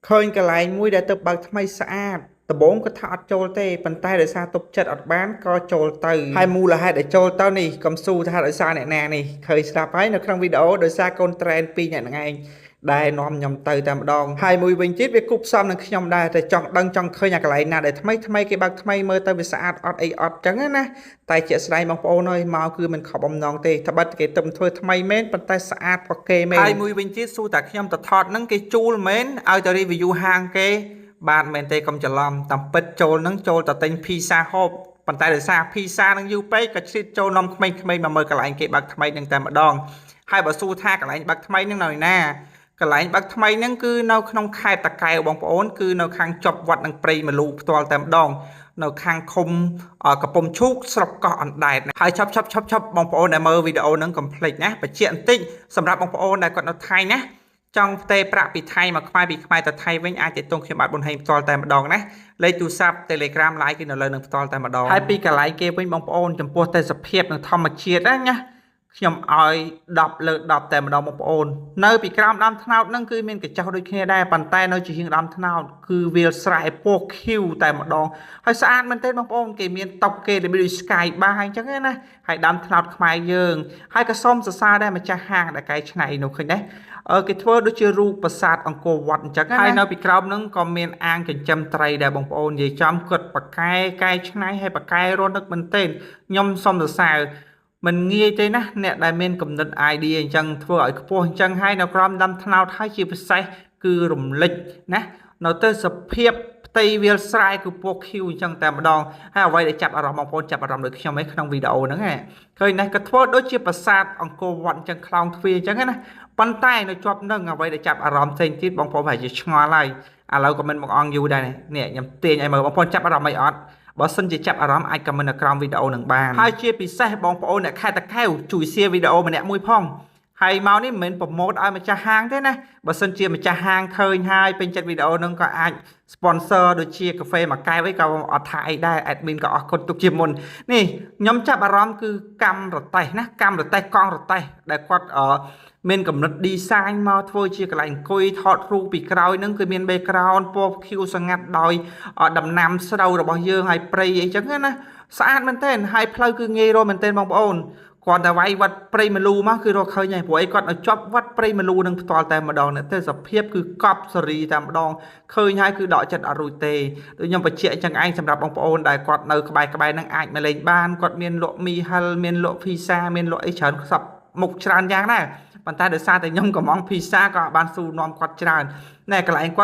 ឃើញកន្លែងមួយដែលទៅបើកថ្មីស្អាតដំបូងគាត់ថាអត់ចូលទេប៉ុន្តែដោយសារទប់ចិត្តអត់បានក៏ចូលទៅហើយមូលហេតុដែលចូលទៅនេះកំស៊ូថាដោយសារអ្នកណានេះឃើញស្រាប់ហើយនៅក្នុងវីដេអូដោយសារកូនត្រែនពីរអ្នកហ្នឹងឯងដែលនាំខ្ញុំទៅតែម្ដងហើយមួយវិញទៀតវាគប់ផ្សំនឹងខ្ញុំដែរតែចង់ដឹងចង់ឃើញអាកន្លែងណាដែលថ្មីថ្មីគេបើកថ្មីមើលទៅវាស្អាតអត់អីអត់ចឹងណាតែជាក់ស្ដែងបងប្អូនអើយមកគឺមិនខកបំណងទេត្បិតគេទំធ្វើថ្មីមែនប៉ុន្តែស្អាតផកគេមែនហើយមួយវិញទៀតស៊ូតែខ្ញុំទៅថតហ្នឹងគេជួលមែនឲ្យទៅ review ហាងគេ បាទមែនទេកុំច្រឡំតាមពិតចូលនឹងចូលទៅទិញភីសាហូបប៉ុន្តែដោយសារភីសានឹងយូរពេកក៏ឆ្លៀតចូលនាំក្មេងៗមកមើលកន្លែងគេបើកថ្មីនឹងតែម្ដងហើយបើសួរថាកន្លែងបើកថ្មីនឹងនៅណាកន្លែងបើកថ្មីនឹងគឺនៅក្នុងខេត្តតាកែវបងប្អូនគឺនៅខាងជាប់វត្តនឹងព្រៃមលូផ្ទាល់តែម្ដងនៅខាងឃុំកំពង់ឈូកស្រុកកោះអណ្ដែតហើយឈប់ឈប់ឈប់ឈប់បងប្អូនដែលមើលវីដេអូហ្នឹងកុំភ្លេចណាបញ្ជាក់បន្តិចសម្រាប់បងប្អូនដែលគាត់នៅថៃណា ចង់ផ្ទេរប្រាក់ពីថៃមកខ្មែរពីខ្មែរទៅថៃវិញអាចទាក់ទងខ្ញុំបាទប៊ុនហេងផ្ទាល់តែម្ដងណាលេខទូរស័ព្ទ Telegram Line គឺនៅលើនឹងផ្ទាល់តែម្ដងហើយពីកន្លែងគេវិញបងប្អូនចំពោះទេសភាពនិងធម្មជាតិណាណាខ្ញុំឲ្យ10លើ10តែម្ដងបងប្អូននៅពីក្រោមដើមត្នោតហ្នឹងគឺមានកញ្ចុះដូចគ្នាដែរប៉ុន្តែនៅជាជាងដើមត្នោតគឺវាលស្រែពណ៌ខៀវតែម្ដងហើយស្អាតមែនទែនបងប្អូនគេមានតុគេរបៀបដូច Sky Bar អញ្ចឹងណាហើយដើមត្នោតខ្មែរយើងហើយក៏សូមសរសើរដែរម្ចាស់ហាងដែលកែច្នៃនោះឃើញទេគេធ្វើដូចជារូបប្រាសាទអង្គរវត្តអញ្ចឹងណាហើយនៅពីក្រោមហ្នឹងក៏មានអាងចិញ្ចឹមត្រីដែរបងប្អូននិយាយចំគាត់ប៉កែកែច្នៃហើយប៉កែរនឹកមែនទែនខ្ញុំសូមសរសើរមិនងាយទេណាអ្នកដែលមានគំនិត idea អញ្ចឹងធ្វើឲ្យខ្ពស់អញ្ចឹងហើយនៅក្រោមដាំត្នោតហើយជាពិសេសគឺរំលេចណានៅទេសភាពផ្ទៃវាលស្រែគឺពណ៌ខៀវអញ្ចឹងតែម្ដងហើយអ្វីដែលចាប់អារម្មណ៍បងប្អូនចាប់អារម្មណ៍ដូចខ្ញុំឯក្នុងវីដេអូហ្នឹងឃើញនេះក៏ធ្វើដូចជាប្រាសាទអង្គរវត្តអញ្ចឹងខ្លោងទ្វារអញ្ចឹងណាប៉ុន្តែនៅជាប់នឹងអ្វីដែលចាប់អារម្មណ៍ផ្សេងទៀតបងប្អូនប្រហែលជាឆ្ងល់ហើយឥឡូវក៏មិនមកអង្គយូរដែរនេះខ្ញុំទាញឲ្យមើលបងប្អូនចាប់អារម្មណ៍អីអត់បើសិនជាចាប់អារម្មណ៍អាច comment នៅក្រោមវីដេអូនឹងបានហើយជាពិសេសបងប្អូនអ្នកខេត្តតាកែវជួយ share វីដេអូម្នាក់មួយផងហើយមកនេះមិនមែន promote ឲ្យម្ចាស់ហាងទេណាបើសិនជាម្ចាស់ហាងឃើញហើយពេញចិត្តវីដេអូនឹងក៏អាច sponsor ដូចជាកាហ្វេមួយកែវអីក៏អត់ថាអីដែរ admin ក៏អរគុណទុកជាមុននេះខ្ញុំចាប់អារម្មណ៍គឺកម្មរតេះណាកម្មរតេះកង់រតេះដែលគាត់មានកំណត់ design មកធ្វើជាកន្លែងអង្គុយថតរូបពីក្រោយហ្នឹងគឺមាន background ពណ៌ខៀវស្ងាត់ដោយដំណាំស្រូវរបស់យើងហើយព្រៃអីចឹងណាស្អាតមែនទែនហើយផ្លូវគឺងាយរកមែនទែនបងប្អូនគាត់តែវាយវត្តព្រៃមលូមកគឺរកឃើញហើយព្រោះអីគាត់ឲ្យជាប់វត្តព្រៃមលូនឹងផ្ទាល់តែម្ដងទេសភាពគឺកប់សេរីតែម្ដងឃើញហើយគឺដកចិត្តអត់រួចទេដូចខ្ញុំបញ្ជាក់អញ្ចឹងឯងសម្រាប់បងប្អូនដែលគាត់នៅក្បែរក្បែរនឹងអាចមកលេងបានគាត់មានលក់មីហិលមានលក់ភីសាមានលក់អីច្រើនខ្សឹបមុខច្រើនយ៉ាងដែរប៉ុន្តែដោយសារតែខ្ញុំកំងភីសាក៏បានស៊ូនាំគាត់ច្រើនណែកន្លែងគាត់